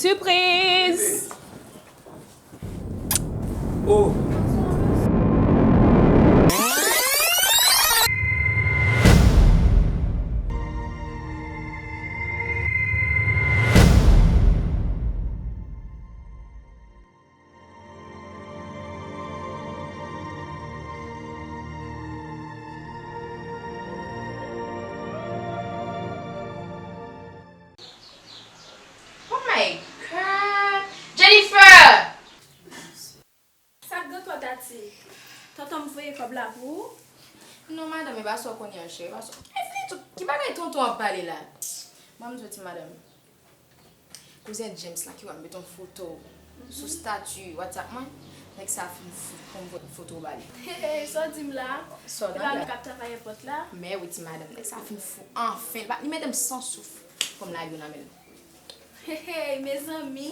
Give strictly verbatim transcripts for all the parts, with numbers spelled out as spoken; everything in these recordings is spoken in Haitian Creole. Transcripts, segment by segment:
Sipriz! Oh! Oh my God! Jennifer! Sa k gen ankò, Tati? Tonton m voye kòb la pou ou? Non, madanm, e pa sa w konnen an, cheri, e pa sa. E vini tou, ki bagay tonton ap pale la? Ban m di w, ti madanm. Kouzen James la ki wè m met yon foto sou stati WhatsApp mwen, nèg sa fin fou pou m voye foto ba li. Hey, sa w di m la? Sa w di m la? E pa nou k ap travay èpòt la? Men wi, ti madanm, nèg sa fin fou anfen. Li pa, li mete m san souf pou m lage yo nan men l. Hey, hey, mezanmi!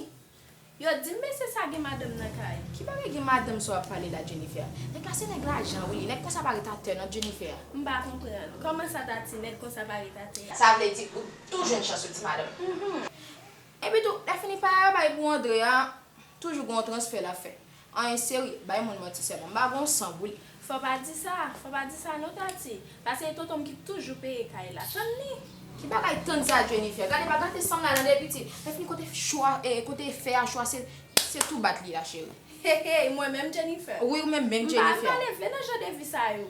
Yo di m mesye sa gen madanm nan kay. Ki bagay gen madanm sa w ap pale la, Jennifer? Nèg la se nèg lajan wi li. Nèg konsa pa ret atè non, Jennifer. M pa konprann. Kòman sa, Tati, nèg konsa pa ret atè? Sa vle di ou tou jwenn chans ou, ti madanm. Mhm. Epi tou, lè fini pa bay pou Andre a, toujou gon transfè l ap fè. Anyen serye, bay moun manti sèlman. M pa gon san pou li. Fò pa di sa, fò pa di sa non, Tati. Paske e tonton m ki toujou peye kay la. Tann li. Ki bagay tann sa, Jennifer? Gade, pa gate san m la nan de piti. Lè fini kote chwa, eh, kote fè a chwa, se, se tou bat li la, cheri. Hey, hey, mwen menm, Jennifer? Wi, ou menm menm, Jennifer. M pa, m pa leve nan jan de vi sa yo.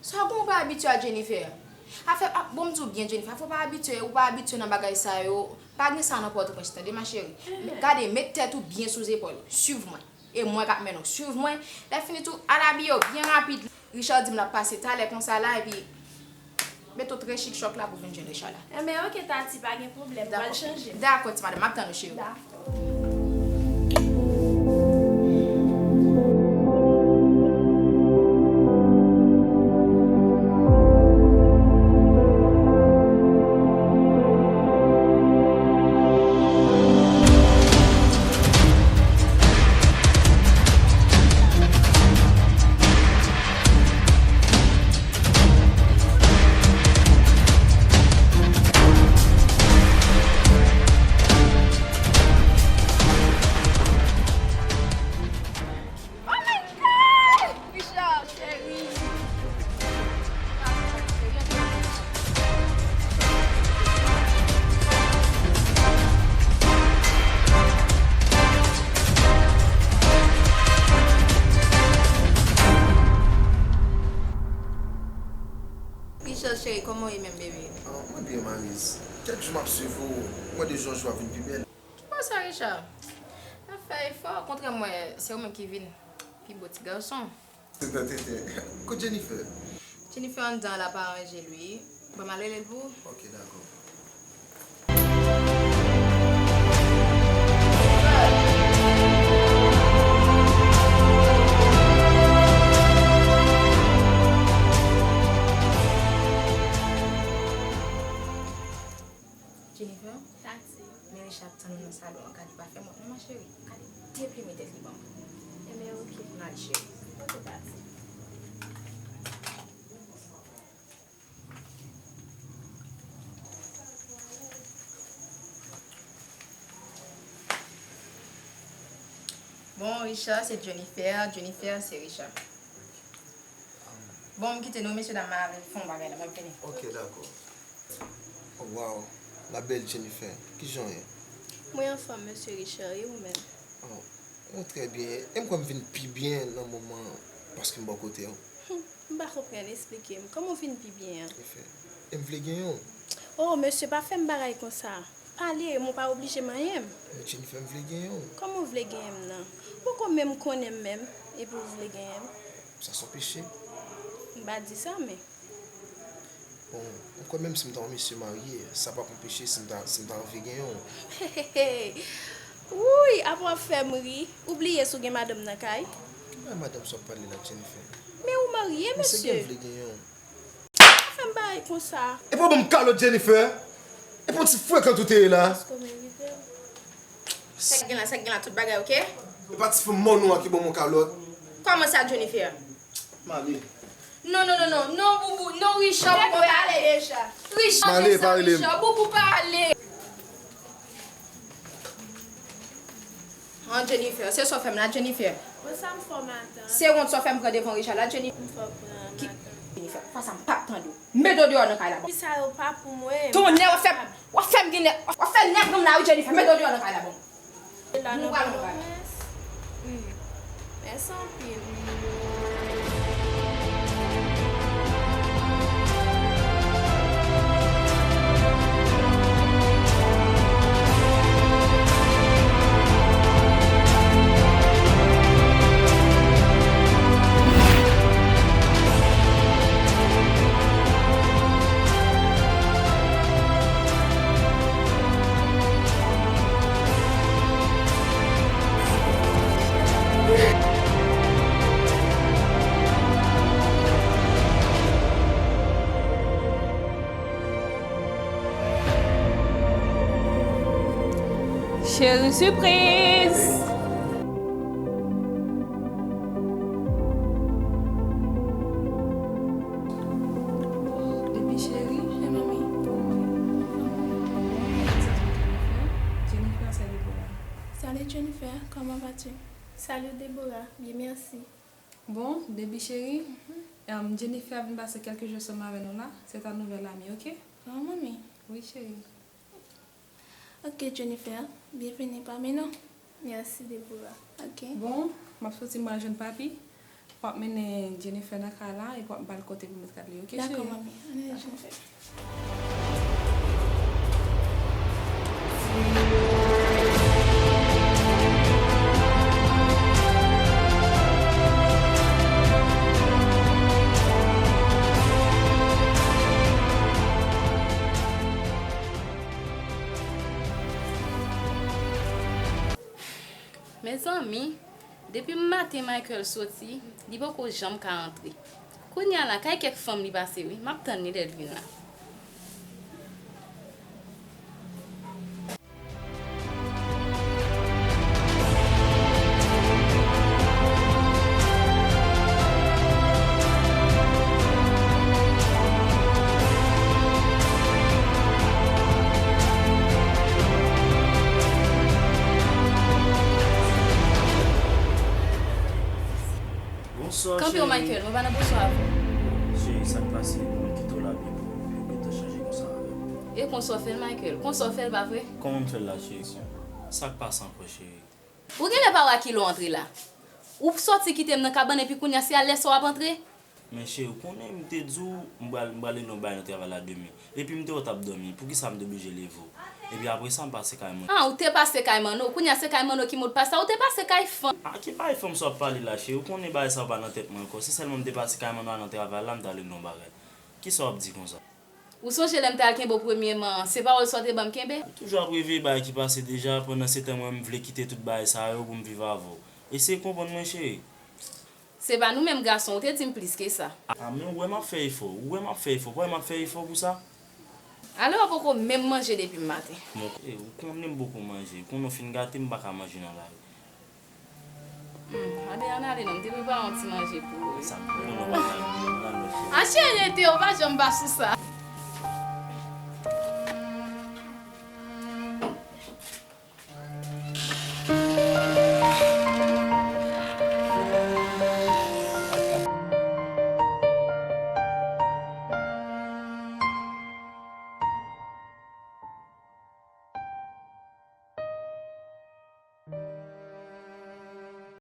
Sa bon, ou pa abitye a, Jennifer? Afè, a, bon, m di w byen, Jennifer, afè w pa abitye, ou pa abitye nan bagay sa yo. Pa gen sa nan Pòtoprens, tande, ma chérie. Gade, met tèt ou byen sou zepòl. Swiv mwen. E mwen k ap mennen w. Swiv mwen. Lè fini tou, al abiye w byen rapid. Richard di m l ap pase talè konsa la, epi mete w trè chik chòk la pou vin jwenn Richard la. Enben, oke, Tati, pa gen pwoblèm. M pral chanje. Dakò, ti madanm, m ap tann ou, cheri. Dakò. Oh my God! Richard, cheri. Richard, cheri, kòman w ye menm, bebe? Ah, mwen byen, Maryse. Kèk jou m ap swiv ou, mwen de jou an jou ap vin pi bèl. Ki bò sa, Richard? N ap fè efò, okontrè, m wè se ou menm ki vin pi bo ti gason. Tenten, tenten. Kot Jennifer? Jennifer anndan, l ap aranje l wi. Ban m al rele l pou ou. Ok, dakò. Jennifer? Tati. Men Richard ap tann ou nan salon an, gade, pa fè mòt non, ma chérie. Gade, deplime tèt li ban m. Enben, oke. N al, cheri. Oke, Tati. Bon, Richard, se Jennifer. Jennifer, se Richard. Bon, m kite nou, mesye dam, m ale fè yon bagay la, m ap vini. Ok, dakò. Oh, wow, la belle Jennifer, kijan w ye? Mwen anfòm, mesye Richard, e ou menm? Oh, mwen trè byen, e m kwè m vin pi byen nan moman paske m bò kote w. Hum, m pa konprann, esplike m, kòman w vin pi byen an? Jennifer, e m vle genyen w. Oh, mesye, pa fè m bagay konsa. Pale, men w pa oblije manyen m. Men Jennifer, m vle genyen w. Kòman w vle genyen m nan? Ou poko menm konnen m menm, epi w vle genyen m? Sa se yon peche? M pa di sa, men. Bon, m kwè menm si m ta yon mesye marye, sa p ap yon peche si m ta, si m ta anvi genyen w. Wouy, apa w ap fè m ri? Ou bliye si w gen madanm nan kay? Ki bagay madanm sa w ap pale la, Jennifer? Men ou marye, mesye. Men se gen m vle genyen w. Pa fè m bagay konsa. Epi w ban m kalòt, Jennifer? Epi w ti frekan tou te ye la. Èske w merite l? Sa k gen la, sa k gen la, tout bagay oke? Epa ti fanm mòn ou an ki ban m yon kalòt. Kòman sa, Jennifer? M ale. Non, non, non, non, non, Boubou, non, Richard, Boubou, pa ale. Richard, Richard, Boubou, pa ale. An Jennifer, se sa w fè m la, Jennifer. Bon, sa m fè w, matant? Se wont sa w fè m pran devan Richard la, Jennifer. M fè w pran, matant. Jennifer, fwa sa m p ap tande w. Mete w deyò nan kay la, bon. Fi sa yo pa pou mwen. Tonnè, w ap fè, w ap fè m gen nèg, w ap fè nèg granm la, wi, Jennifer. Mete w deyò nan kay la, bon. Nou pral nan bagay. Hmm. Mèsi anpil. Cheri sipriz! Depi cheri. Hey, manmi. Jennifer, c'est Deborah. Salut Jennifer, comment vas-tu? Salut Deborah, bien merci. Bon, Debbie chérie, euh, Jennifer vin pase kèlke jou ansanm avè nou la. C'est ta nouvelle amie, ok? Oh, manmi. Oui, chérie. Ok, Jennifer, bienvenue parmi nous. Merci, Deborah. Ok. Bon, m ap soti, m al jwenn papi. W ap mennen Jennifer nan kay la, epi w ap ba l kote pou l met rad li, ok, cheri? Dakò, manmi. Ann ale, Jennifer. Mezanmi, depi maten Michael soti, li poko janm ka antre. Kounye a la, kay kèk fanm li pase wi. M ap tann li lè l vin la. Bonswa, cheri. Kanpe w, Michael, mwen pa nan bonswa avè w. Cheri, sa k pase? Mwen kite w la byen pou, pou w gentan chanje konsa avè m. E konsa w fè l, Michael? Konsa w fè l, pa vre? Kòman m fè l la, cheri? Sa k pase ankò, cheri? Ou genlè pa wè a kilè w antre la. Ou soti kite m nan kabann epi kounye a se a lè sa w ap antre? Men cheri, ou konnen m te di w m pral, m pral regle yon bagay nan travay la demen. Epi m te wè w t ap dòmi. Poukisa m te oblije leve w? Epi apre sa, m pase kay mwen. Ah, ou te pase kay Manno. Kounye a se kay Manno ki modpas la. Ou te pase kay fanm. Ah, ki bagay fanm sa w ap pale la, cheri? Ou konnen bagay sa yo pa nan tèt mwen ankò. Se sèlman m te pase kay Manno a nan travay la, m t al regle yon bagay. Kisa w ap di konsa? Ou sonje lè m t al kenbe w premyèman an, se pawòl sa w te ban m kenbe? Ou toujou ap reveye bagay ki pase deja, pandan se tan mwen m vle kite tout bagay sa yo pou m viv avè w. Eseye konprann mwen, cheri. Se pa nou menm gason, ou te di m plis ke sa. A, men ou wè m ap fè efò, ou wè m ap fè efò, ou wè m ap fè efò pou sa. Alò, ou poko menm manje depi maten. Bon, e, ou konnen m poko manje, konnen w fin gate m, m pa ka manje nan lari. Hmm, anben, ann ale non, m te prepare yon ti manje pou ou wi. Sa m konnen w pa ka, ann al, ann al, cheri. A cheri, rete, ou pa janm pa sou sa.